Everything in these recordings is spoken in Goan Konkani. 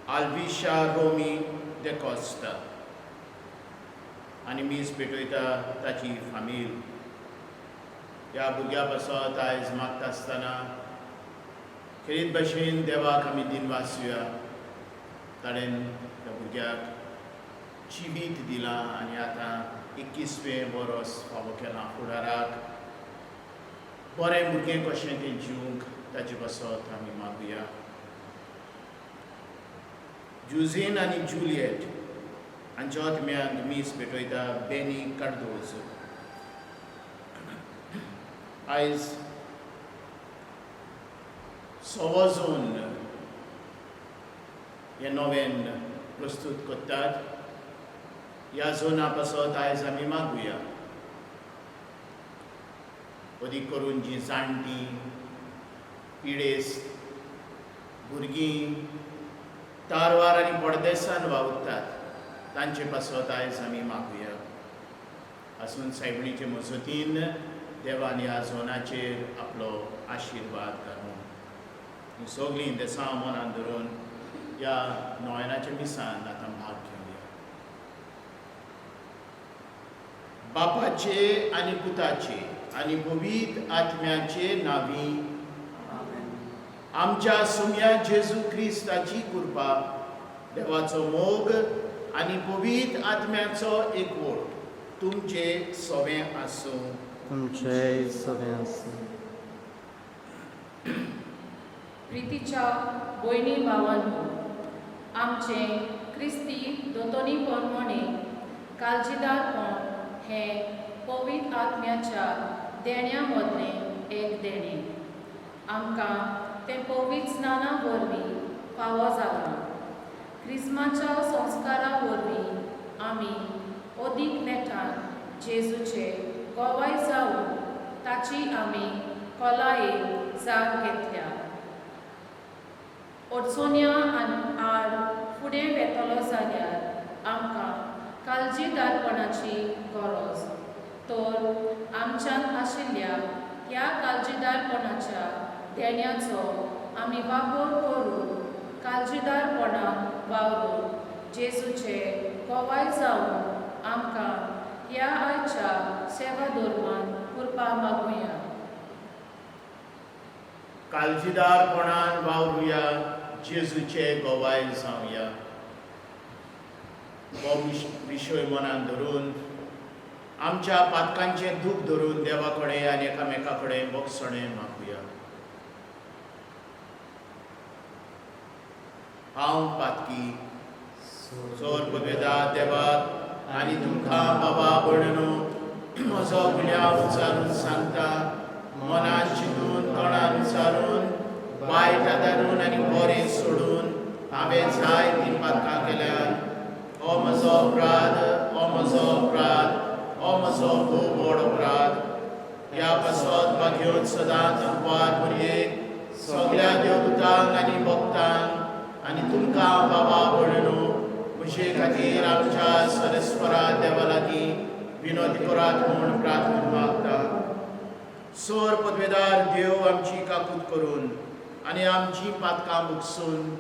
आल्विशा रोमी देकोस्ता आनी मीस भेटयता ताची फामील. ह्या भुरग्या पासत आयज मागता आसतना खेरीत भशेन देवाक आमी दिनवासुया. ताणें त्या भुरग्याक जिवीत दिलां आनी आतां 21वें वरोस फावो केलां. फुडाराक बरें भुरगें कशें तें जिवंक ताचे पासत आमी मागुया. जुझीन आनी जुलियट हांच्या आत्म्यांक मीस भेटयता बेनी कार्दोज. आयज 1.25 जोन हें नोवेन प्रस्तूत करतात. ह्या जोना पासत आयज आमी मागुया. अदीक करून जी जाणटी, पिडेस्त, भुरगीं तारवार आनी पडदेसान वावुरतात तांचे पासत आयज आमी मागुया. आसून सायबणीचे मजतीन देवान ह्या जोनाचेर आपलो आशिर्वाद घालूं. ही सगळीं देसां मनान धरून ह्या नोवेनाच्या मिसान आतां भाग घेवया. बापाचे आनी पुताचे आनी पवित्र आत्म्याचे नांवी आमच्या सुम्या जेजू क्रिस्ताची कृपा, देवाचो मोग आनी पवित्र आत्म्याचो एकवट तुमचे सवें आसूं. तुमचे सवें आसूं. प्रितीच्या भयणी भावांनो, आमचें क्रिस्ती दोतोनीपण म्हणे काळजीदारपण हें पवित्र आत्म्याच्या देण्या मदलें एक देणें. आमकां तें पवित्र स्नाना वरवीं फावो जालां. क्रिस्माच्या संस्कारा वरवीं आमी अदीक नेटान जेजूचे गोवाय जावन ताची आमी खोलायेन जाग घेतल्या. अडचण्या आड फुडें वेतलो जाल्यार आमकां काळजीदारपणाची गरज. तर आमच्यान आशिल्ल्या ह्या काळजीदारपणाच्या देण्याचो आमी वापर करून काळजीदारपणान वावरून जेजूचे गोवाय जावन आमकां ह्या आयच्या सेवा धर्मान कृपा मागुया. काळजीदारपणान वावरुया, जेजूचे गोवाय जावया. हो विशय मनान धरून आमच्या पातकांचें दूख धरून देवा कडेन आनी एकामेका कडेन बोगसणें मागुया. हांव पातकी सोर पदवेदा देवाक आनी तुमकां बाबा भयणो म्हजो गुन्यांव उचारून सांगता. मनान चिंतून, तोंडान उचारून, वायट आदारून आनी बरें सोडून हांवें जायतीं पातकां केल्यान. हो म्हजो अपराध, हो म्हजो अपराध, हो म्हजो खूब व्हड अपराध. ह्या पासत भाग्योन सदांच उपवार भुरयेक सगळ्या देवदूतांक आनी भक्तांक आनी तुमकां बाबा भयणो म्हजे खातीर आमच्या सरस्वरा देवा लागीं विनोद करात म्हूण प्रार्थना मागता. सोर पदवेदार देव आमची काकूत करून आनी आमची पातकां बुकसून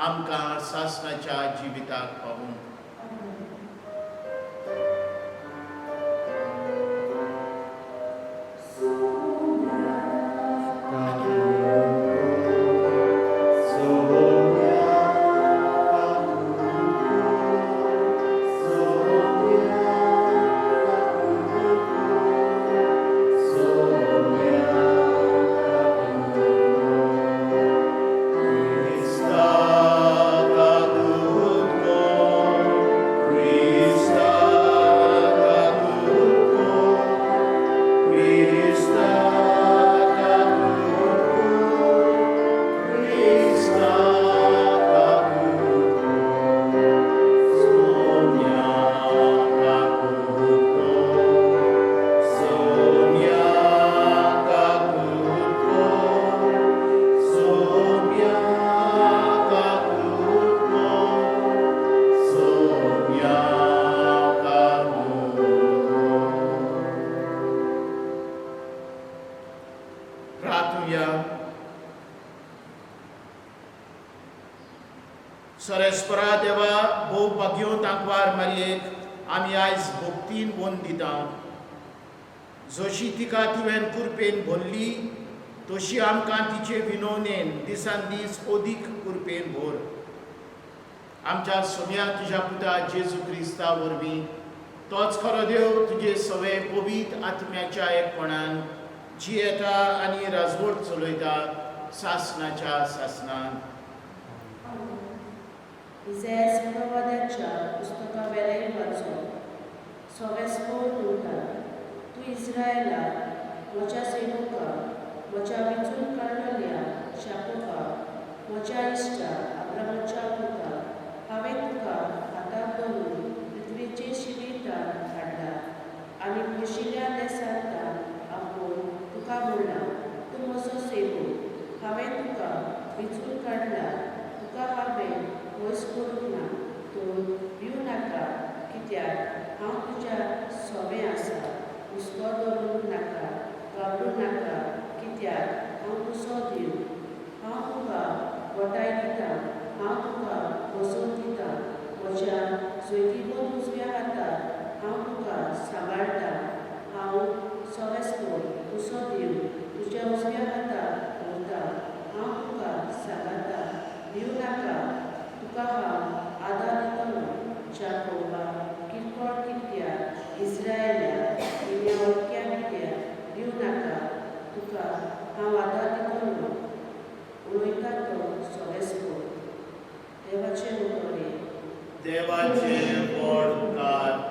आमकां सासणाच्या जिविताक पावूं. Krista, kakutkor. सरेस्परा देवा, भोव भाग्यवंत आंकवार मारयेक आमी आयज भक्तीन वंदिता। जशी तिका तुवें कृपेन भरली तशी आमकां तिचे विनवणेन दिसान दीस अदीक कृपेन भर। आमच्या सोम्या तुज्या पुता जेजू क्रिस्ता वरवीं, तोच खरो देव, तुजे सवे पवित्र आत्म्याच्या एकपणान जियेता आनी राजवट चलयता सासनाच्या सासनान। इजायास प्रवाद्याच्या पुस्तकावेलें वाचून। सवेस्पोर म्हणटा, तूं इस्रायला म्हज्या सेवका, म्हज्या विंचून काडलेल्या शापोका, म्हज्या इश्टा अब्रामाच्या पुता, हांवें तुका हाताक धरून पृथ्वीचे शिमेंतान हाडला आनी पयशिल्ल्या देसांत आपोवन तुका म्हणलां, तूं म्हजो सेवक, हांवें तुका विंचून काडला, तुका हांवें पयस करूंक ना, तूं भिवू नाका, कित्याक हांव तुज्या सोबें आसा, हुस्को दवरूंक नाका, घाबरूं नाका, कित्याक हांव तुजो देव, हांव तुका गोटाय दितां, हांव तुका बसोवन दितां, म्हज्या जैतिवंत उजव्या हातार हांव तुका सांबाळटा, हांव सवेस्पोर तुजो देव तुज्या उजव्या हातार उरता, हांव तुका सांगाता, भिवू नाका, तुका हांव आदार दितलो। जाकोबा किरकोळ कित्या, इस्रायला विन्यावक्या कित्या, भिवू नाका, तुका हांव आदार दितलो। उलयता तो सवेस्पोर। देवाचें उतर। देवाचे व्हड उपकार।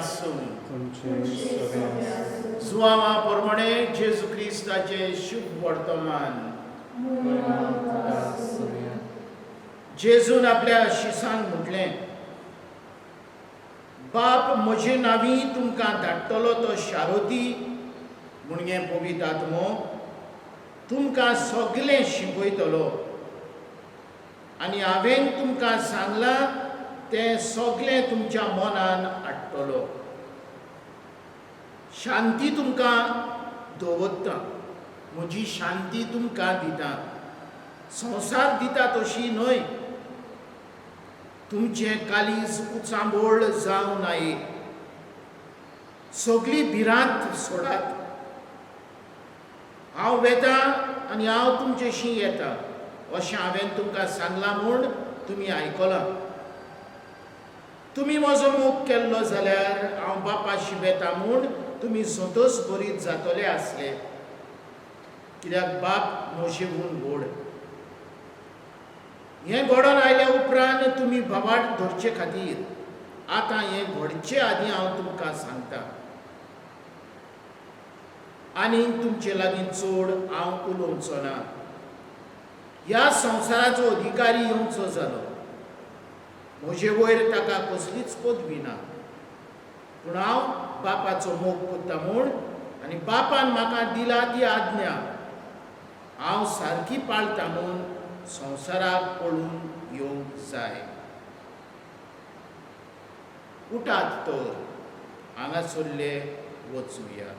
आसूं. तुमचे सगळे आसूं. जुआंवा प्रमाणे जेजू क्रिस्ताचें शुभ वर्तमान. महिमा तुका सोम्या. जेजून आपल्या शिसांक म्हटलें, बाप म्हजे नांवी तुमकां धाडटलो तो शारोती म्हणगे पवित्र आत्मो तुमकां सगलें शिकयतलो आनी हांवें तुमकां सांगलां तें सगलें तुमच्या मनान हाडटलो. शांती तुमकां दवरता, म्हजी शांती तुमकां दिता, संवसार दिता तशी न्हय. तुमचें काळीज उचांबळ जावं नाये, सगली भिरांत सोडात. हांव वेता आनी हांव तुमचेशी येता अशें हांवें तुमकां सांगलां म्हूण तुमी आयकलां. तुमी म्हजो मोग केल्लो जाल्यार हांव बापाशी वेता म्हूण तुमी संतोस बरीत जातले आसले, कित्याक बाप म्हजेहून व्हड. हें घडोवन आयल्या उपरांत तुमी बाबाट धरचे खातीर आतां हें घडचे आदीं हांव तुमकां सांगता. आनी तुमचे लागीं चड हांव उलोवचो ना. ह्या संवसाराचो अधिकारी येवचो जालो, म्हजे वयर ताका कसलीच पदवी ना, पूण हांव बापाचो मोग करता म्हूण आनी बापान म्हाका दिला ती आज्ञा हांव सारकी पाळटा म्हूण संवसाराक पळून येवंक जाय. उठात तर हांगासरले वचुया.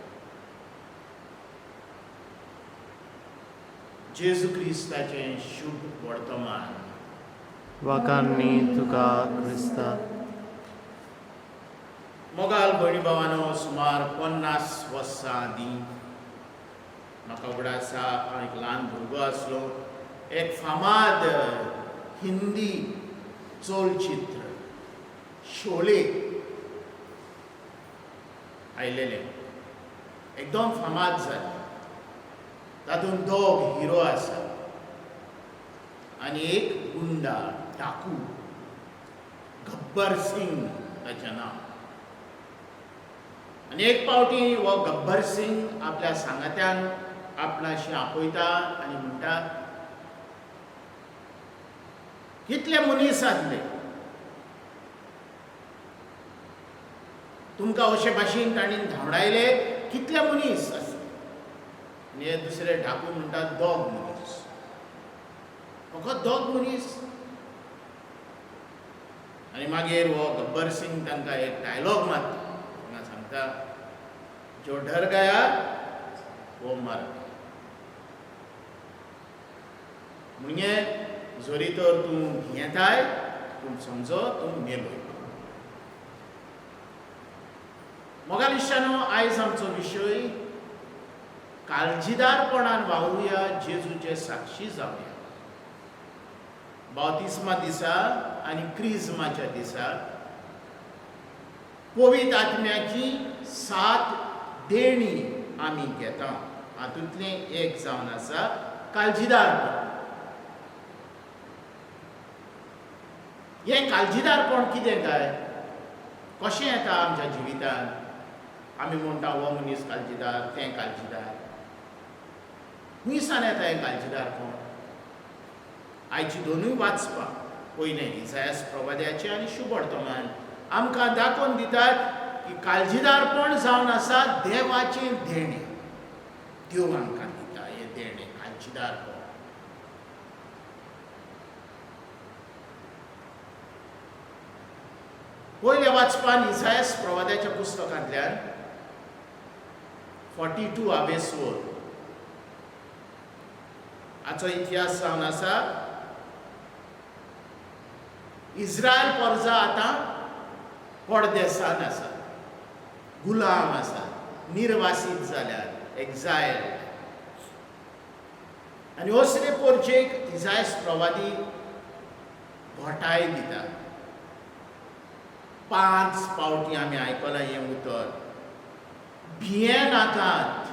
जेजू क्रिस्ताचें शुभ वर्तमान. वाखाणनी तुका क्रिस्ता. मोगाल भयणी भावानो, सुमार 50 वर्सां आदीं म्हाका उगडास आसा, हांव एक ल्हान भुरगो आसलो. एक फामाद हिंदी चलचित्र शोले आयलेलें, एकदम फामाद जालें. तातूंत दोग हिरो आसा आनी एक गुंडा डाकू गब्बर सिंग ताचें नांव. आनी एक पावटी हो गब्बर सिंग आपल्या सांगात्यांक आपणाशी आपयता आनी म्हणटा, कितले मनीस आसले तुमकां अशे भाशेन तांणी धांवडायले, कितले मनीस आसले. आनी हे दुसरे डाकू म्हणटात दोग मनीस, फकत दोग मनीस. आनी मागीर हो गब्बर सिंग तांकां एक डायलॉग मारता, तांकां सांगता, जो डर गया वो मर गया. म्हणजे जरी तर तूं भियेताय पूण समजो तूं मेलोय. मोगाल इश्टानो, आयज आमचो विशय काळजीदारपणान वावरुया, जेजूचे साक्षी जावया. बावतिस्मा दिसा आनी क्रिज्माच्या दिसा पवित्र आत्म्याची 7 देणी आमी घेता. हातूंतलें एक जावन आसा काळजीदारपण. हें काळजीदारपण कितें काय, कशें येता आमच्या जिवितांत? आमी म्हणटा हो मनीस काळजीदार, तें काळजीदार. खंयसान येता हें काळजीदारपण? आयची दोनूय वाचपां, पयलें इसायास प्रवाद्याचें आनी शुभ वर्तमान, आमकां दाखोवन दितात की काळजीदारपण जावन आसा देवाचें देणें. देव आमकां दिता हें देणें, काळजीदारपण. पयल्या वाचपान इसायास प्रवाद्याच्या पुस्तकांतल्यान 42 आबेसवर हाचो इतिहास जावन आसा. इस्रायल परजा आतां परदेसान आसा, गुलाम आसा, निर्वासीत जाल्यात, एक्झायल. आनी असले परजेक इसायास प्रवादी घोटाय दिता. 5 पावटी आमी आयकलां हें उतर, भियेनाकात,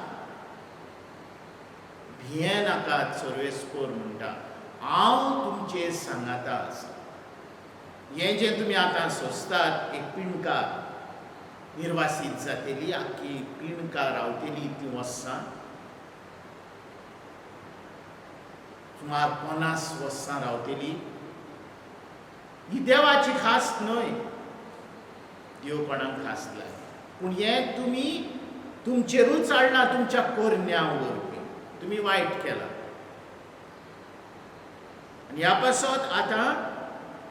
भियेनाकात. सर्वेस्पोर म्हणटा, हांव तुमचे सांगाता आसा. हें जें तुमी आतां सोंसतात एक पिंडकार, निर्वासीत जातेली, आख्खी पिणकां रावतेली इतलीं वर्सां, सुमार 50 वर्सां रावतेली. ही देवाची खास न्हय, देव कोणाक खास लाय, पूण हें तुमी तुमचेरूच हाडलां, तुमच्या कोरण्या वरवीं तुमी वायट केलां. आनी ह्या पासत आतां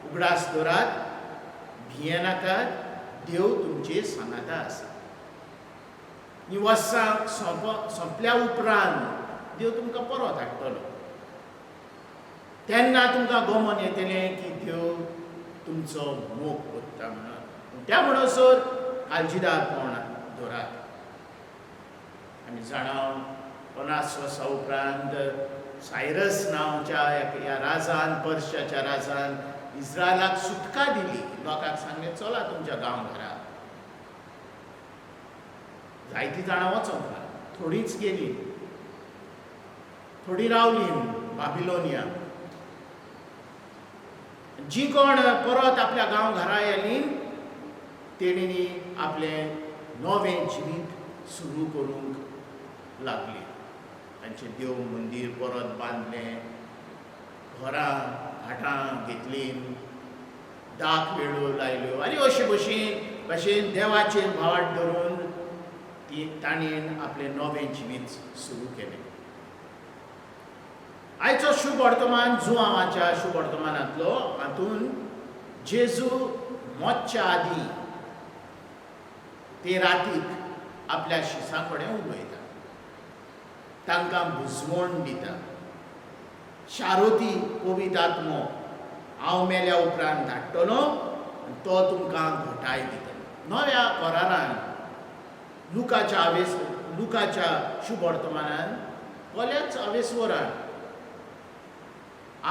उगडास दवरात, भियेनाकात, देव तुमचे सांगाता आसा. ही वर्सां सोंपल्या उपरांत देव तुमकां परत हाडटलो, तेन्ना तुमकां गमन येतलें की देव तुमचो मोग कोत्ता म्हणून. त्या म्हणसर काळजीदारपण दवरात. आमी जाणा 50 वर्सां उपरांत सायरस नांवच्या ह्या राजान, पर्शियाच्या राजान इस्रायलाक सुटका दिली. लोकांक सांगलें चला तुमच्या गांव घरा. जायतीं जाणां वचोंक ना, थोडींच गेलीं, थोडीं रावलीं बाबिलोनिया. जी कोण परत आपल्या गांव घरा येलीं तेणींनी आपलें नवें जिवीत सुरू करूंक लागली. तांचें देव मंदीर परत बांदलें, घरां भाटां घेतलीं, दाक वेळो लायल्यो आनी अशे भशेन देवाचेर भावाट धरून ती ताणें आपलें नवें जिवीत सुरू केलें. आयचो शुभ वर्तमान जुआंवाच्या शुभ वर्तमानांतलो, हातूंत जेजू मोतच्या आदीं ते रातीक आपल्या शिसां कडेन उलयता, तांकां बुजवण दिता. शारोती पवित्र आत्मो हांव मेल्या उपरांत धाडटलो आनी तो तुमकां घटाय दितलो. नव्या करारान लुकाच्या शुभ वर्तमानान कोल्याच आवेसवरान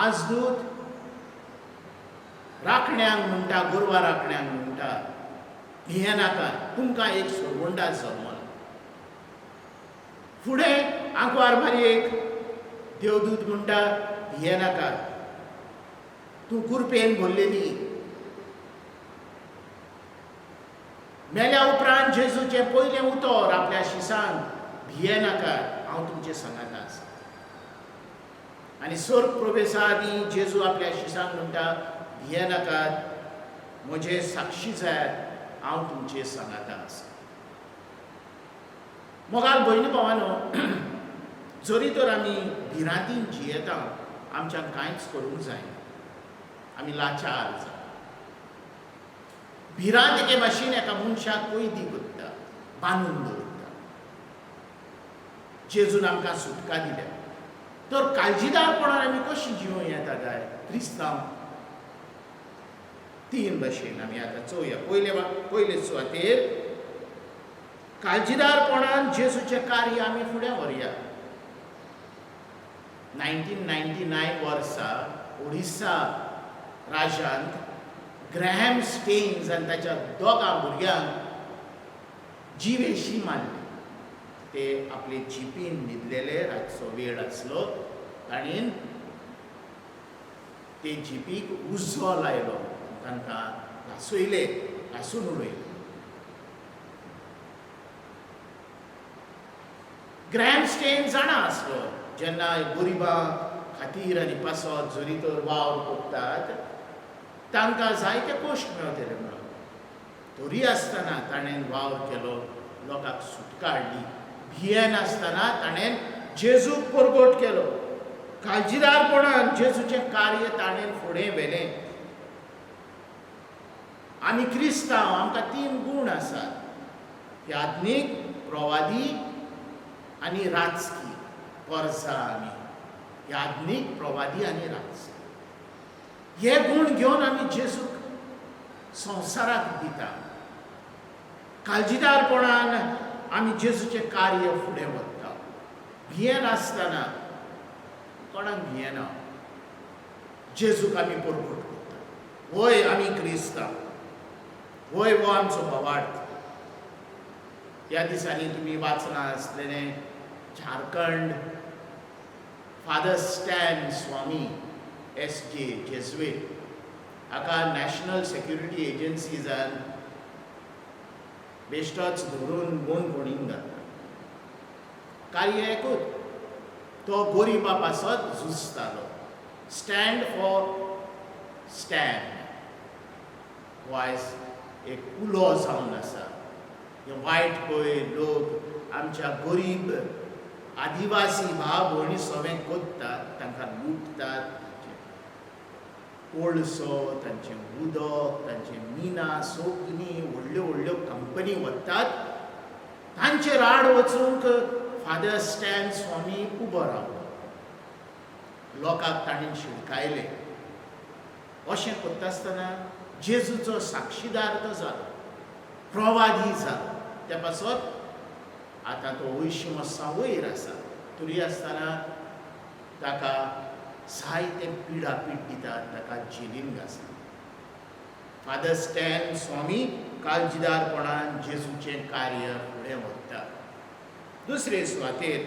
आजदूत राखण्यांक म्हणटा, गोरवां राखण्यांक म्हणटा, भियेनाका, तुमकां एक सोडवंडा जल्मला. फुडें आंकवार मारयेक देवदूत म्हणटा, भियेनाका, तूं कुरपेन भरलेली. मेल्या उपरांत जेजूचें पयलें उतर आपल्या शिसांक, भियेनाका, हांव तुमचे सांगाता आसा. आनी स्वर्ग प्रवेशा आदीं जेजू आपल्या शिसांक म्हणटा, भियेनाकात, म्हजे साक्षी जायात, हांव तुमचे सांगाता आसा. मोगाल भयणी भावानो, जरी तर आमी भिरांतीन जियेता, आमच्यान कांयच करूंक जायना, आमी लाचार जाता. भिरांत एके भाशेन एका मनशाक कैदी करता, बांदून दवरता. जेजून आमकां सुटका दिल्या, तर काळजीदारपणान आमी कशी जिवूं येता काय क्रिस्तांव? तीन भाशेन आमी आतां चोवया. पयले सुवातेर काळजीदारपणान जेजूचें कार्य आमी फुडें व्हरया. 1999 वर्सा ओडिसा राज्यांत ग्रॅहम स्टेन्स आनी ताच्या दोगां भुरग्यांक जिवेशी मारले. ते आपले जिपीन न्हिदलेले, रातचो वेळ आसलो, ताणें ते जिपीक उजो लायलो, तांकां लासयले, लासून उडयले. ग्रॅहम स्टेन जाणा आसलो, जेन्ना गरिबां खातीर आनी पासत जरी तर वावर करतात तांकां जायते कश्ट मेळटले म्हणून, तरी आसतना ताणें वावर केलो, लोकांक सुटका हाडली. भियेनासतना ताणें जेजूक परगट केलो. काळजीदारपणान जेजूचें कार्य ताणें फुडें व्हेलें. आमी क्रिस्तांव, आमकां तीन गूण आसात, याज्ञीक, प्रवादी आनी राजकी. परजा आमी याज्ञीक, प्रवादी आनी राजकी. हे गूण घेवन आमी जेजूक संवसाराक दिता. काळजीदारपणान आमी जेजूचें कार्य फुडें व्हरता, भियेनासतना. कोणाक भियेना, जेजूक आमी परगट करता. वय आमी क्रिस्तांव, वय हो आमचो भावार्थ. ह्या दिसांनी तुमी वाचलां आसलेलें, Jharkhand Father Stan Swamy SJ Jesuit हाका नॅशनल सेक्युरिटी एजन्सीजान बेश्टोच धरून बंदखणीन घालता. कार्य एकूच, तो गरिबा पासत झुजतालो. स्टँड फॉर स्टँड हो आयज एक उलो जावन आसा. हे वायट पळय लोक आमच्या गरीब आदिवासी भाव भयणी सगळें कोत्तात, तांकां लुटतात, कोळसो, तांचें उदक, तांचें मिनां, सगळीं व्हडल्यो व्हडल्यो कंपनी वतात, तांचेर आड वचूंक फादर स्टॅन स्वामी उबो रावलो. लोकांक ताणें शिडकायले. अशें करता आसतना जेजूचो साक्षीदार तो जालो, प्रवादी जालो. त्या पासत आतां तो 80 वर्सां वयर आसा, तरी आसतना ताका जायते पिडा पीड दितात, ताका जेलीन घासता. फादर स्टॅन स्वामी काळजीदारपणान जेजूचें कार्य फुडें व्हरता. दुसरे सुवातेर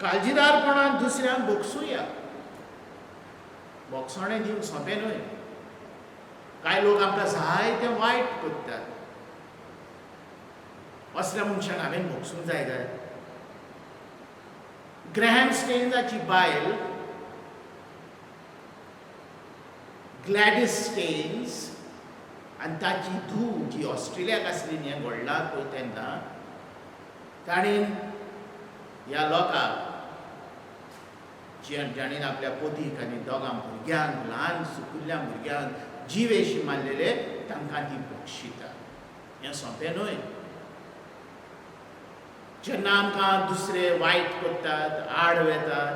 काळजीदारपणान दुसऱ्यांक भोगसुया. भोगसणें दिवंक सोंपें न्हय. कांय लोक आमकां जायतें वायट करतात. असल्या मनशांक हांवें भोगसूंक जाय काय? ग्रॅहम स्टेन्साची बायल ग्लॅडीस स्टेन्स आनी ताची धूव जी ऑस्ट्रेलियाक आसली हें घडलां पळय तेन्ना, ताणें ह्या लोकांक जाणें आपल्या पोतीक आनी दोगां भुरग्यांक, ल्हान सुकुल्ल्या भुरग्यांक जिवेशी मारलेले, तांकां ती बक्षिता. हें सोंपें न्हय. जेन्ना आमकां दुसरे वायट करतात, आड वेतात,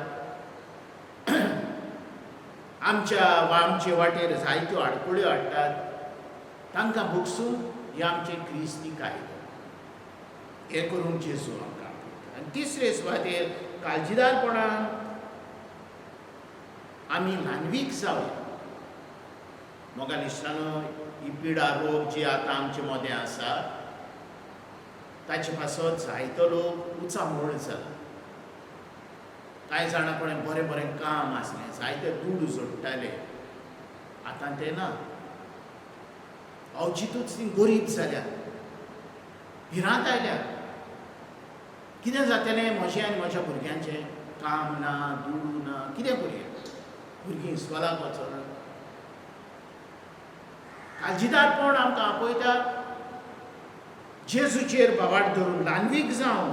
आमच्या वा आमचे वाटेर जायत्यो आडखळ्यो हाडटात, तांकां भोगसून हे आमचे क्रिस्ती कायदो. हें करूंक जेजू आमकां आपयता. आनी तिसरे सुवातेर काळजीदारपणान आमी ल्हानवीक जावया. मोगान इश्टानो, ही पिडा रोग जी आतां आमचे मदें आसा ताचे पासत जायतो लोक उचामोळ जाला. कांय जाणां कडेन बरें बरें काम आसलें, जायते दुडू जोडटाले, आतां तें ना. अवचितूच तीं गरीब जाल्यात, भिरांत आयल्या, कितें जातलें म्हजें आनी म्हज्या भुरग्यांचें? काम ना, दुडू ना, कितें करुया? भुरगीं इस्कोलाक वचना. काळजीदारपण आमकां आपयता जेजूचेर भावार्थ धरून ल्हानवीक जावन.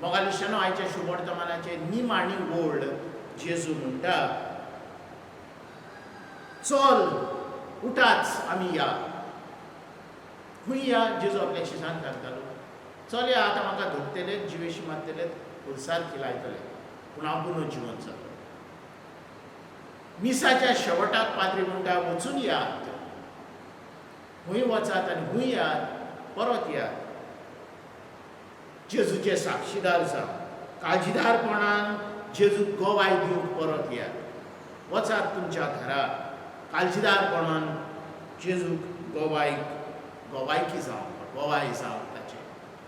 मोगाल इश्टानो, आयच्या शुभवर्तमानाचे निमाणी ओळ जेजू म्हणटा, चल उठाच आमी या. खंय या? जेजू आपल्या शिसांक सांगतालो, चल या, आतां म्हाका धरतले, जिवेशी मारतले, पुलसार खिलायतले, पूण हांव पुनः जिवन जातलो. मिसाच्या शेवटाक पाद्री म्हणटा, वचून यात. खंय वचात आनी खंय यात? परत यात. जेजूचे साक्षीदार जावं, काळजीदारपणान जेजूक गवाय दिवंक परत यात. वचात तुमच्या घरा, काळजीदारपणान जेजूक गवायकी जावं, गवाय जावं ताचे,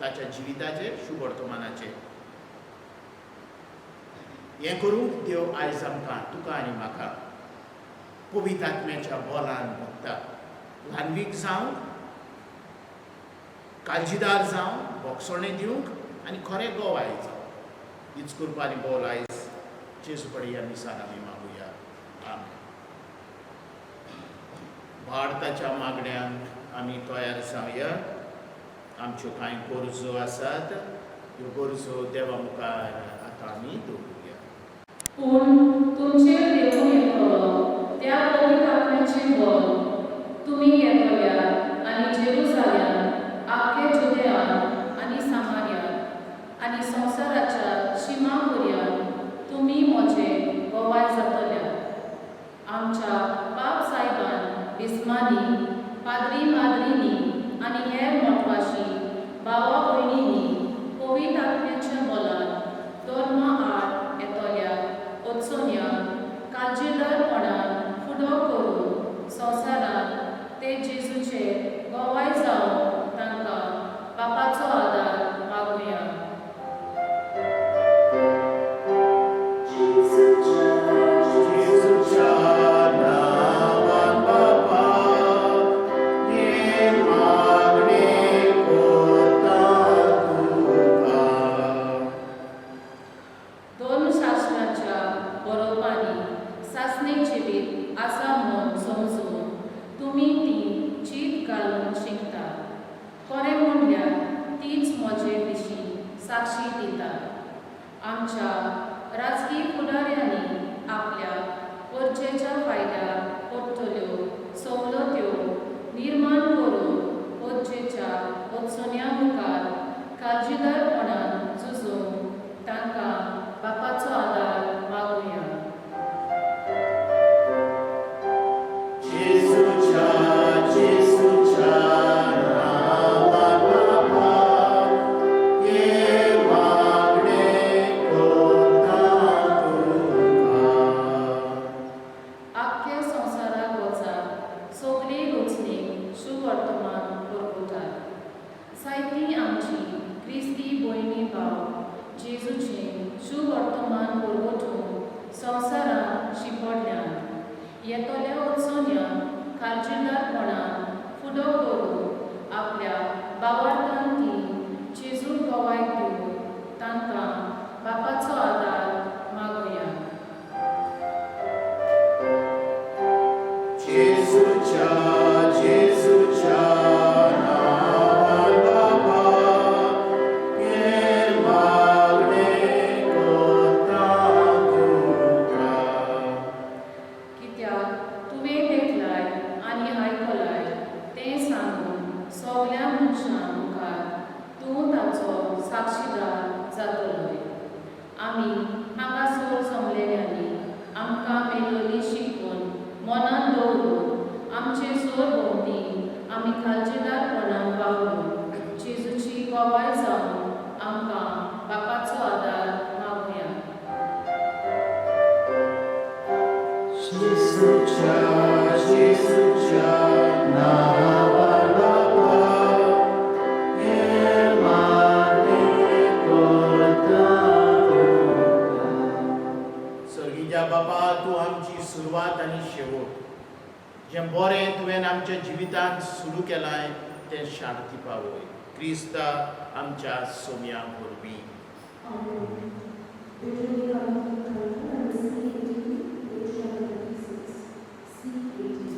ताच्या जिविताचेर, शुभवर्तमानाचेर. हें करूंक देव आयज आमकां, तुका आनी म्हाका पवित्र आत्म्याच्या बोलान भोगता. ल्हानवीक जावंक, काळजीदार जावं, भोगसणें दिवंक आनी खरें गवाय जावं. हीच कृपा आनी बोल आयज जेजू कडेन ह्या मिसान आमी मागुया. आमेन. भारताच्या मागण्यांक आमी तयार जावया. आमच्यो कांय गरजो आसात, ह्यो गरजो देवा मुखार आतां आमी दवरुया. पूण तुमचेर देवून येतलो त्या पवित्र आत्म्याचें बल तुमी घेतल्या आनी जेरुजाल्यान, आख्खे जुदेयान आनी सामार्यान आनी संवसाराच्या शिमा पर्यंत तुमी म्हजे गवाय जातल्या. आमच्या बाप सायबान, बिस्मानी, पाद्री माद्रिनी आनी हेर मोटवाशी भावा भयणींनी पवित्र आत्म्याच्या बलान धर्मा आड येतल्या अडचण्यांक काळजीदारपणान फुडो करून संवसारांत ते जेजूचे गवाय जावन तांकां बापाचो आदार मागुया. साक्षी दितात. आमच्या राजकी फुडाऱ्यांनी आपल्या गरजेच्या फायद्याक पडटल्यो सवलत्यो निर्माण करून गरजेच्या वचोन्या मुखार काळजीदारपणान झुजून तांकां बापाचो आदार मागुया. जेजूच्या जेजूच्या नांवान बाबा हे मागणें करता तुका. आख्ख्या संवसाराक वचात, सगळी रचणीक सुवर्तमान परगटात. जायतीं आमची क्रिस्ती भयणी भाव जेजूचें सुवर्तमान परगटून संवसारांत शिंपडल्यात. येतल्या वचोन्यांक काळजीदारपणान फुडो करून आपल्या भावार्थान ती जेजूक गवाय दिवन तांकां बापाचो आदार मागुया. जेजूच्या जेजूच्या नांवान बाबा हे मागणें करता तुका. कित्याक तुवें देखलाय आनी आयकलाय तें सांगून सगल्या मनशां मुखार तूं ताचो साक्षीदार जातलोय. आमी हांगासर जमलेल्यांनी आमकां मेळिल्ली शिकवण मनांत दवरून आमचे सरभोंवती आमी काळजीदारपणान वावरून जेजूची गवाय जावन आमकां बापाचो आदार मागुया. जेजूच्या जेजूच्या नांवान बाबा हे मागणें करता तुका. सर्गीच्या बाबा, तूं आमची सुरवात आनी शेवट. जें बरें तुवें आमच्या जिवितांत सुरू केलां तें शांती पावय क्रिस्ता आमच्या सोम्या वरवीं. Amen. Liturgy coming number C18, page number 36. C18.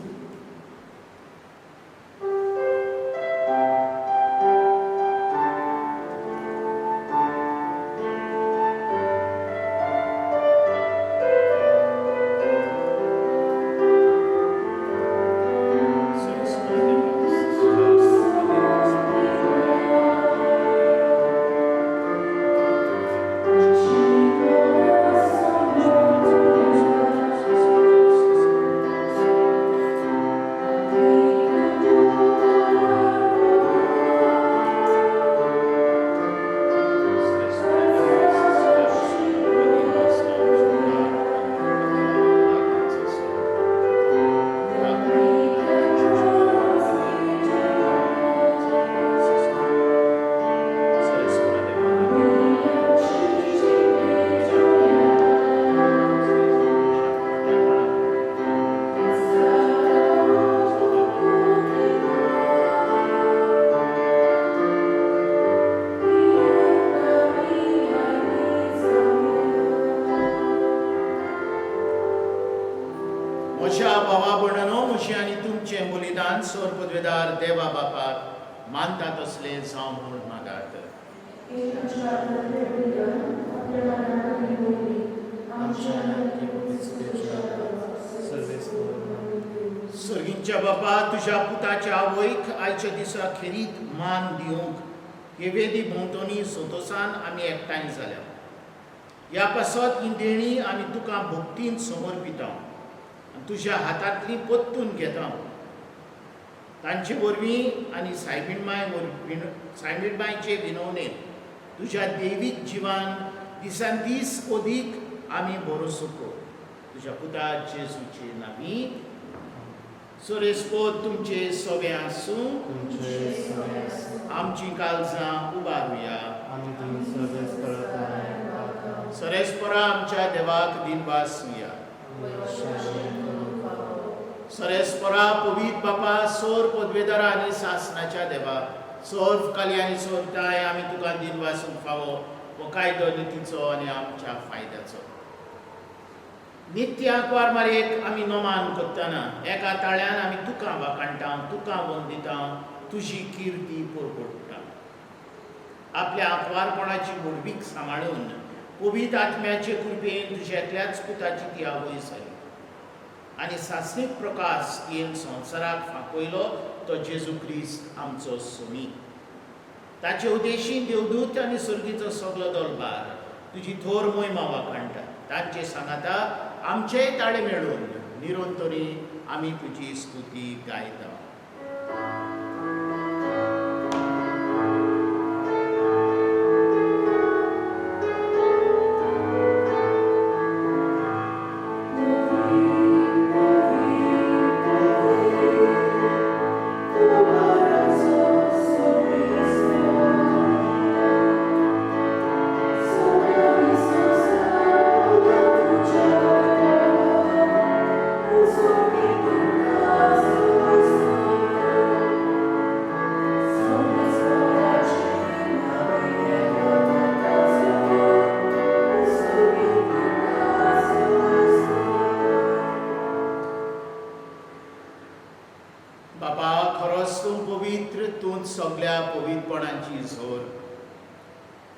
म्हज्या भावा भयणांनो, म्हजें आनी तुमचें बलिदान सोर पदवेदार देवा बापाक मानता तसलें जावं म्हूण मागात. आमच्या सर्गींच्या बापा, तुज्या पुताच्या आवयक आयच्या दिसा खेरीत मान दिवंक हे वेदी भोंवतणी संतोसान आमी एकठांय जाल्या. ह्या पासत ही देणी आमी तुका भक्तीन समर्पिता आनी तुज्या हातांतली परतून घेता. तांचे वरवीं आनी सायबीण माय वरवीं, सायबीण मायचे विनवणेन तुज्या देवीक जिवान दिसान दीस अदीक आमी भरोसो कर. तुज्या पुता जेजूचे नांवी. सोरेस्पोत तुमचे सोबे आसूं. तुमचे सगळे आसूं. आमची काळजां उबारुया. आमी तुमी सर्वेस करता. सरेस्परा आमच्या देवाक दिनवासुया. सरेस्परा पवीत बापा, सोर पदवेदारा आनी सासनाच्या देवा, सोर काली आनी सोरताय, आमी तुका दिनवासूंक फावो हो कायदो नितीचो आनी आमच्या फायद्याचो. नित्य आंकवार मारयेक आमी नोमान करतना एका ताळ्यान आमी तुका वाखाणटा, तुका वंदिता, तुजी किर्ती परगट्टा. आपल्या आंकवारपणाची व्हडवीक सांबाळून पवित्र आत्म्याचे कृपेन तुज्या एकल्याच पुताची ती आवय जाली आनी सासणीक प्रकाश तियेन संवसाराक फांकयलो तो जेजू क्रिस्त आमचो सुमी. ताचे उद्देशीन देवदूत आनी सर्गीचो सगलो दलबार तुजी थोर मोहिमा वाखाणटा. तांचे सांगाता आमचेय ताळे मेळून निरंतरी आमी तुजी स्तुती गायता. बाबा, खरोच तूं पवित्र, तूंच सगल्या पवित्रपणाची जोर.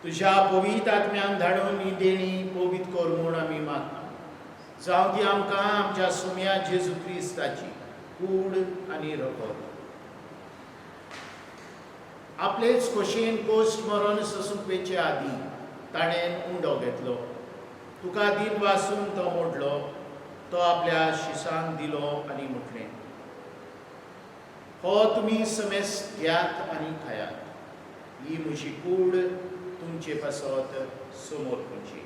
तुज्या पवित्र आत्म्यान धाडून ही देणी पवित्र कर म्हूण आमी मागता. जावं ती आमकां आमच्या सुम्या जेजू क्रिस्ताची कूड आनी रगत. आपलेच खोशयेन कोश्ट मरण सोसूंक वेचे आदीं ताणें उंडो घेतलो, तुका दिन वासून तो मोडलो, तो आपल्या शिसांक दिलो आनी म्हटलें, हो तुमी समेस्त घेयात आनी खायात, ही म्हजी कूड तुमचे पासत समोर करची.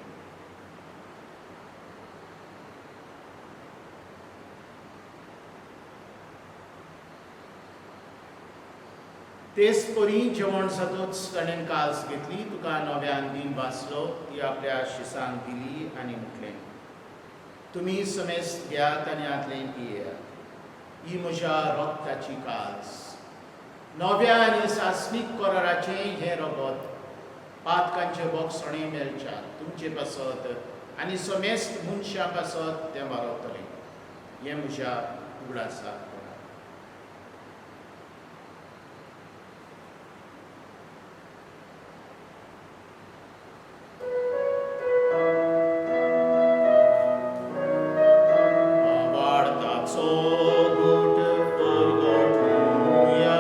तेच परी जेवण जातूच ताणें कास घेतली, तुका नव्यान दिन वाचलो, ती आपल्या शिसांक दिली आनी म्हटलें, तुमी समेस्त घेयात आनी हातलें पियेयात, ही म्हज्या रक्ताची कास, नव्या आनी सासणीक कराराचें हें रगत पातकांचे बोगसणे मेळच्या तुमचे पासत आनी समेस्त मनशां पासत तें वारवतलें. हें म्हज्या उगडासाक. वाडताचो गोट परगटुया.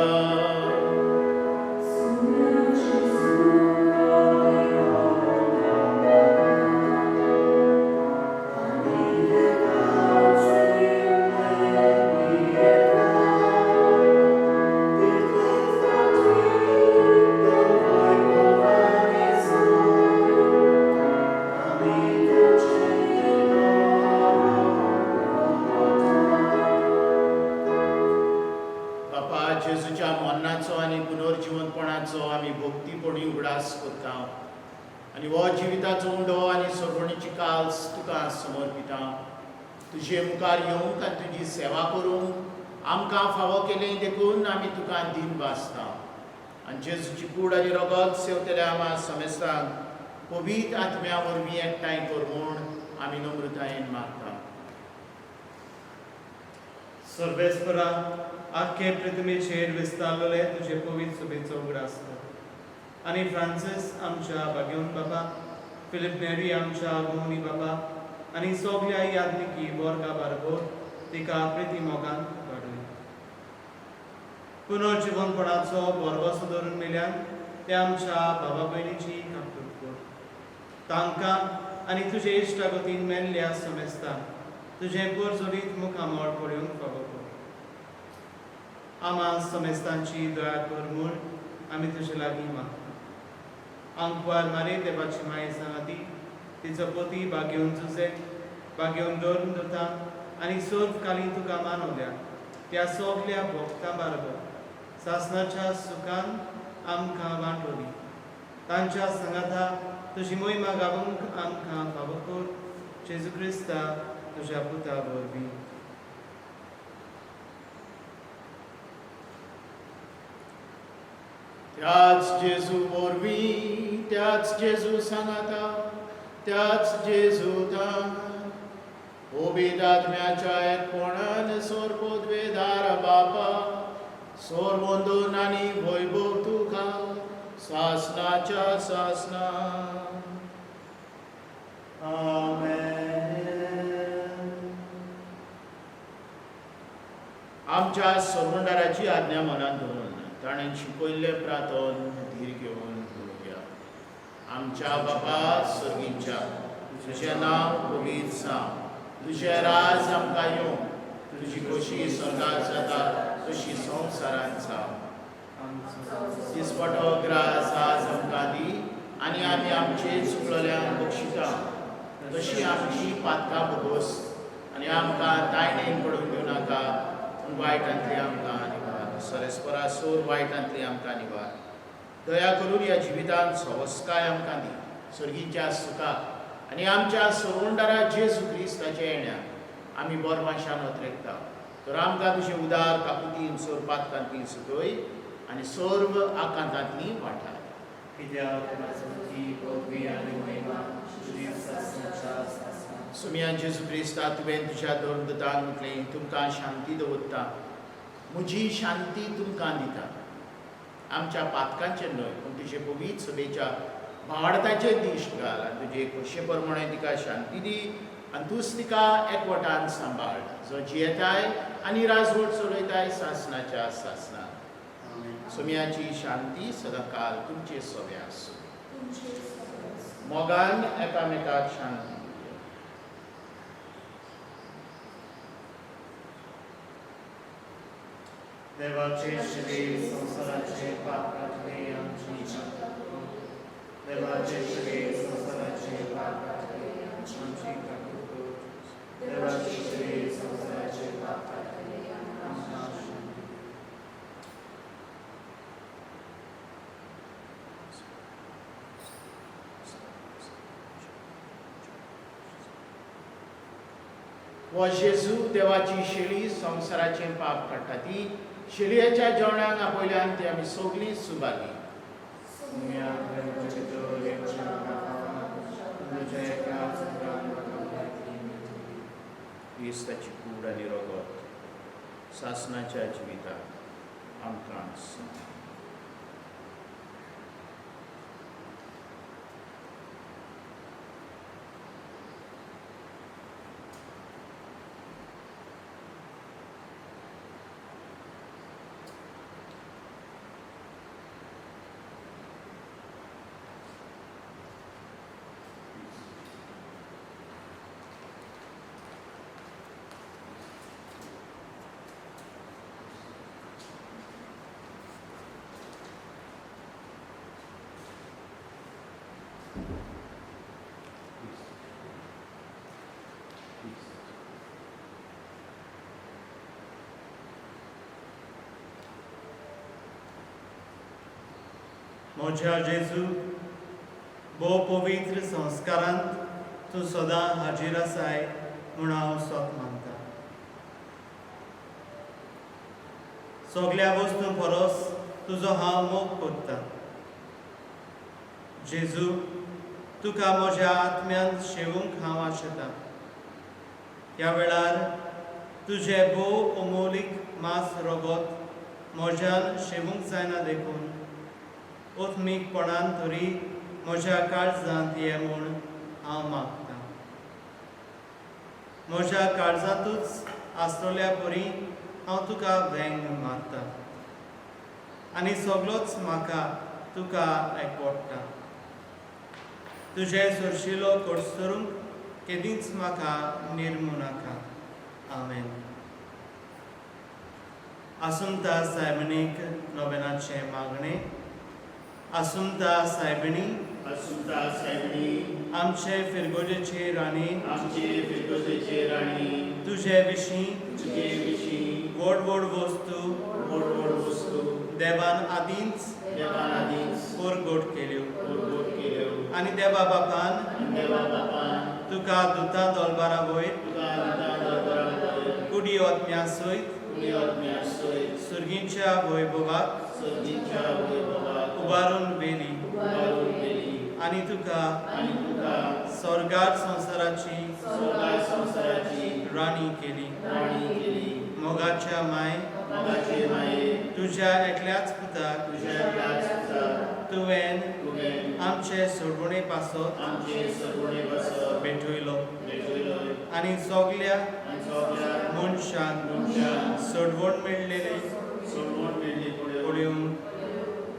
बापा, जेजूच्या मरणाचो आनी पुनर्जिवनपणाचो आमी भक्तीपणी उगडास करता आनी हो जिविताचो उंडो आनी सरवणीची काल्स तुका समर्पिता. तुजे मुखार येवंक आनी तुजी सेवा करूंक आमकां फावो केलें देखून आमी तुका दिन वाचता. आनी जेजूची कूड आनी रगत सेवतल्या आमा समेस्तांक पवित्र आत्म्या वरवीं एकठांय कर म्हूण आमी नम्रतायेन मागता. सर्वेस्परा, आख्खे पृथ्वीचेर विस्तारलेले तुजे पवित्र सुबेचो उगडास कर आनी फ्रांसीस आमच्या बागेवन बाबा, फिलीप नेरी आमच्या गोमनी बाबा आनी सगल्या यादनिकी बोर्गा बारबोर तिका प्रिती मोगान वाडय. पुनर्जिवनपणाचो बोरगोसो धरून मेल्यान ते आमच्या बाबा भयणीची काकूट कर. तांकां आनी तुजे इश्टागतीन मेल्ल्या समेस्तांक तुजें पोरजोरीत मुखामळ पळोवंक फावो कर. आमा समेस्तांची दया कर म्हूण आमी तुजे लागीं मागता. आंकवार मारे देवाची माये सांगाती तिचो पोती बागेवन जुजे बागेवन दवरून दवरता आनी सर्व काली तुका मानवल्या त्या सगल्या भोक्तां बारबर सासणाच्या सुखान आमकां वांटोली. तांच्या सांगाता तुजी मोहिमा गावूंक आमकां फावो कर, जेजू क्रिस्ता तुज्या पुता वरवीं. त्याच जेजू वरवीं, त्याच जेजू सांगाता, त्याच जेजूतान पवित्र आत्म्याच्या एकपणान सोरपोदवेदार बापा, सोरवंदन आनी वैभव तुका सासनाच्या सासना. आमेन. आमच्या सोमंडाराची आज्ञा मनात धरून ताणें शिकयल्लें प्रार्थन धीर घेवन म्हणुया. आमच्या बाबा सर्गीच्या, तुजें नांव पवित्र जावं, तुजें राज आमकां येवं, तुजी खोशी स्वर्गात जाता तशी संवसारांत जावं. दिसपटो ग्रास आज आमकां दी आनी आमी आमचे चुकलेल्यांक बक्षिता तशी आमची पातकां भोगोस आनी आमकां तायणेन पडून घेवं नाका, पूण वायटांतली आमकां निवार. सरेस्परा सोर वायटांतली आमकां निवार. दया करून ह्या जिवितांत सवस्काय आमकां दी, सर्गीच्या सुखाक आनी आमच्या सोवंडारा जेजू क्रिस्ताच्या येण्याक आमी बोरमाशान अत्रेकता. तर आमकां तुजें उदार काकुतीन सोर पातकांतली सुटय आनी सर्व आकांतांतली वाठार. कित्याक तुजी पदवी आनी महिमा तुजी सासणाच्या सासणा. सुमयान जेजू क्रिस्ता, तुवें तुज्या दोन दुतांक म्हटलें, तुमकां शांती दवरता, म्हजी शांती तुमकां दिता. आमच्या पातकांचेर न्हय पूण तुजे पवित्र सभेच्या भावार्थाचेर दीश घाल आनी तुजे खोशे प्रमाणे तिका शांती दी आनी तूंच तिका एकवटान सांबाळ, जो जियेताय आनी राजवट चलयताय सासणाच्या सासणाक. सुमयाची शांती सदांकाल तुमचे सवे आसूं. मोगान एकामेकाक शांती दिवया. देवाचे शरीर संवसाराचे पाप काडले आमची काकूट कर. देवाचे शरीर संवसाराचे पाप काडले आमची काकूट कर. देवाचे शरीर संवसाराचे पाप काडले आमकां शांती दी. हो जेजू देवाची शेळी संवसाराचें पाप काडटा ती शेळयेच्या जेवणाक आपयल्यान ती आमी सगळीं सुबागी. सुम्या तुवें भितर येवच्या म्हाका तुज्या एकाच उतरान म्हाका भलायकी मेळटली. क्रिस्ताची कूड आनी रगत सासणाच्या जिविताक आमकां आसूं. म्हज्या जेजू, भोव पवित्र संस्कारांत तूं सदां हाजीर आसाय म्हूण हांव सोत मानता. सगल्या वस्तूं परस तुजो हांव मोग करता. जेजू, तुका म्हज्या आत्म्यान शेवूंक हांव आशेतां. ह्या वेळार तुजें भोव अमोलीक मांस रगत म्हज्यान शेवूंक जायना देखून आत्मीकपणान तरी म्हज्या काळजांत ये म्हूण हांव मागतां. म्हज्या काळजांतूच आसतल्या परी हांव तुका वेंग मारता आनी सगलोच म्हाका तुका एकवडटा. तुजें सरशिलो कोडसरूंक केदींच म्हाका निर्मू नाका. आमेन. आसुंता सायबणीक नोवेनाचें मागणें. आसुंता सायबिणी, आसुंता सायबिणी, आमचे फिरगोजेची राणी, आमचे फिरगोजेचे राणी, तुजे विशीं तुजे विशीं व्हड व्हड वस्तू व्हड व्हड वस्तू देवान आदींच देवान आदींच परगट केल्यो परगट केल्यो आनी देवा बापान आनी देवा बापान तुका दुतां दोलबारा वयर तुका दुतां दरबारा वयर कुडी ओतम्या सयत कुडी ओतम्या सयत सुर्गींच्या वैभवाक सर्गीच्या वैभवाक उबारून व्हेली उबारून व्हेली आनी तुका आनी तुका स्वर्गार संवसाराची स्वर्गार संवसाराची राणी केली. राणी केली. मोगाच्या माय, मोगाचे माये, तुज्या एकल्याच पुताक तुज्या एकल्याच पुताक तुवें तुवें आमचे सोडवणे पासत आमचे सगुणे बसत भेटयलो भेटयलो आनी सगल्या आनी सगळ्या मनशांक मनशांक सोडवण मेळ्ळेली सोडवण मेळ्ळी पळोवन पळोवन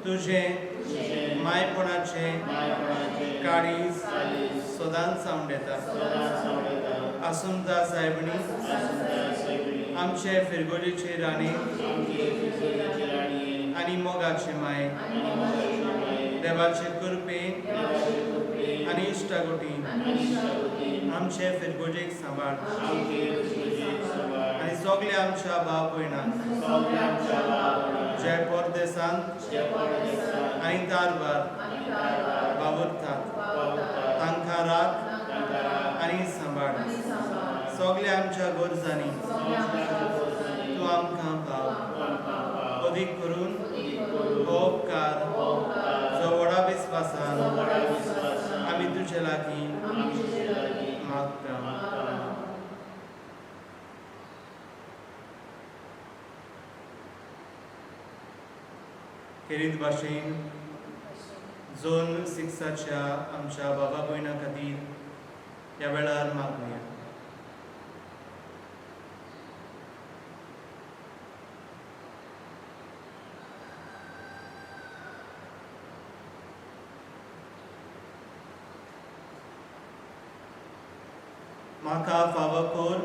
तुजें तुजें मायपणाचें मायपणाचें काळीज काळीज सदांच सांवडेता. सदांच सांवळेता. आसुंता सायबणी आसुंता सगळी आमचे फिरगोजेची राणी आमचे फिरगोजेची राणी आनी मोगाचे माये आनी मोगाची माये देवाचे कृपेन देवाचे कृपेन आनी इश्टागोटीन आनी इश्टागतीन आमचे फिरगोजेक सांबाळ आमचे फिरगोजेक सांबाळ आनी सगल्या आमच्या भाव भयणांक सगळ्या आमच्या भाव जे परदेसांत जे परदेसांत आनी दारवार आनी दारवार वावुरतात वावुरतात तांकां राख तांकां राख आनी सांबाळ. आनी सांबाळ. सगल्या आमच्या गरजांनी सगळ्या आमच्या गरजांनी तूं आमकां पाव. तूं आमकां पाव. अदीक करून अदीक करून हो उपकार हो उपकार जो व्हडा विस्वासान व्हडा विस्वासान आमी तुजे लागीं आमी तुजे लागीं मागता. मागता. खेरीत भाशेन झोन सिक्साच्या आमच्या बाबा भयणा खातीर ह्या वेळार मागुया. म्हाका फावो कर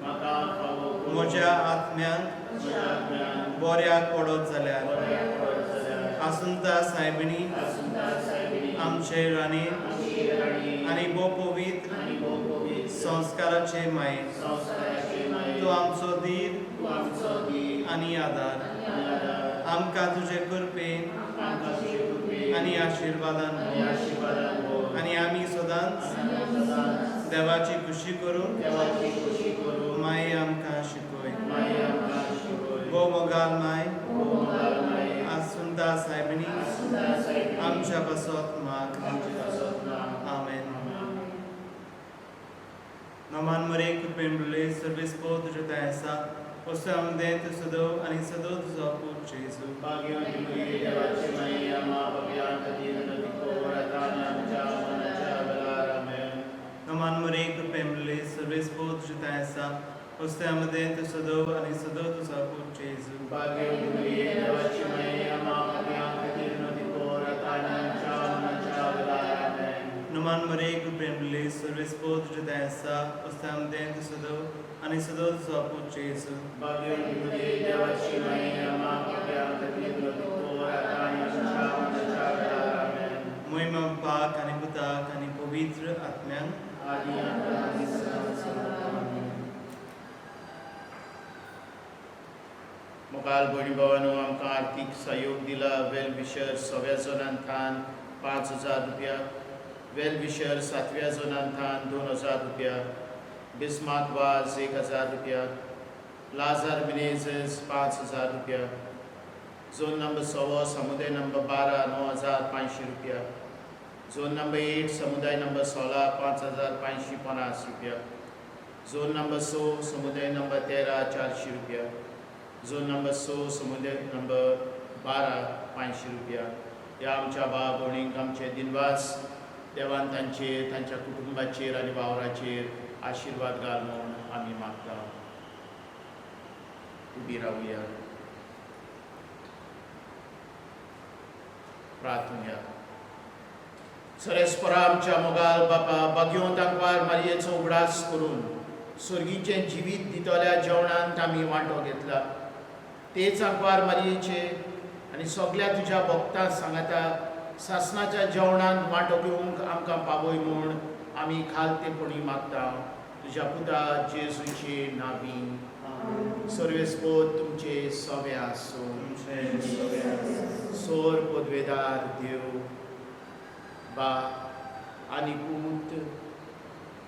म्हाका फावो करून म्हज्या आत्म्यांक म्हज्या आत्म्यान बऱ्याक पडत जाल्यार बऱ्याक पडत जाल्यार आसुंता सायबिणी आसुंता सायबिणी आमचे राणी आमची राणी आनी भोव पवित्र आनी भोव पवित्र संस्काराचे माये संस्काराचे माये तूं आमचो धीर तूं आमचो धीर आनी आदार. आनी आदार. आमकां तुजे कृपेन आमकां तुजे कृपेन आनी आशिर्वादान आनी आशिर्वादान भर. आनी आमी सदांच आनी आमी सदांच देवाची खुशी करूंक देवाची खोशी करूंक माये आमकां शिकय. माये आमकां शिकय. भोव मोगाल माय भोव मोगाळ माये आसुंता सायबिणी आसुंता सायबिणी आमच्या पासत माग. आमच्या पासत माग. आमेन. नमान मरे कृपेन भरले सर्वेस्पोर तुज्या थंय आसा वस्तू आमदें तूं सदव आनी सदव तुजो पूत जेजू. भाग्यवंती मरिये देवाची माये आम्हा पापयां खातीर आतां कोर आतां आनी आमच्या मरणाच्या वेळार. आमेन. नमान मरे कृपेन भरले सर्वेस्पोर तुज्या थंय आसा वस्तू आमदें तूं सदव आनी सदव तुजो पूत जेजू. भाग्यवंती मरिये देवाची माये आम्हा पापयां खातीर आतां कोर आतां आनी आमच्या मरणाच्या वेळार. आमेन. नमान मरे कृपेन भरले सर्वेस्पोर तुज्या थंय आसा वस्तू आमदें तूं सदव आनी सदव तुजो पूत जेजू. भाग्यवंती मरिये देवाची माये आम्हा पापयां खातीर आतां कोर आतां आनी आमच्या मरणाच्या वेळार. आमेन. मोहिमा बापाक आनी पुताक आनी पवित्र आत्म्यांक आदी आतां आनी सदां सदां. आमेन. मोगाल भयणी भावानो, आमकां आर्थीक सहयोग दिला वेल विशर सव्या जोनांथान 5,000 रुपया, वेल विशर सातव्या जोनांथान 2,000 रुपया, बिस्मार्क वाज 1,000 रुपया, लाजार मिनेझस 5,000 रुपया, झोन नंबर 1.25 समुदाय नंबर 12 9,500 रुपया, झोन नंबर 8 समुदाय नंबर 16 5,550 रुपया, झोन नंबर 100 समुदाय नंबर 13 400 रुपया, झोन नंबर 100 समुदाय नंबर 12 500 रुपया. ह्या आमच्या भाव भयणींक आमचे दिनवास. देवान तांचेर, तांच्या कुटुंबाचेर आनी वावराचेर आशिर्वाद घाल म्हूण आमी मागता. उबी रावया, प्रार्थुया. सरेस्परा आमच्या मोगाल बापा, बागयोंत आंकवार मारयेचो उगडास करून सर्गीचें जिवीत दितल्या जेवणांत आमी वांटो घेतला. तेच आंकवार मारयेचे आनी सगल्या तुज्या भक्तां सांगाता सासणाच्या जेवणांत वांटो घेवंक आमकां पावय म्हूण आमी खालतेपणी मागता. तुज्या पुता जेजूचे नांवी. सर्वेस्पोत तुमचे सवे आसूं. सोर पदवेदार देव बा आनी पूत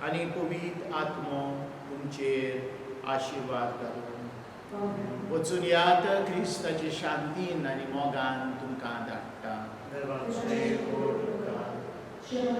आनी पवित्र आत्मो तुमचेर आशिर्वाद घालूं. वचून यात, क्रिस्ताचे शांतीन आनी मोगान तुमकां धाडटा. देवाचे व्हड उपकार. Shall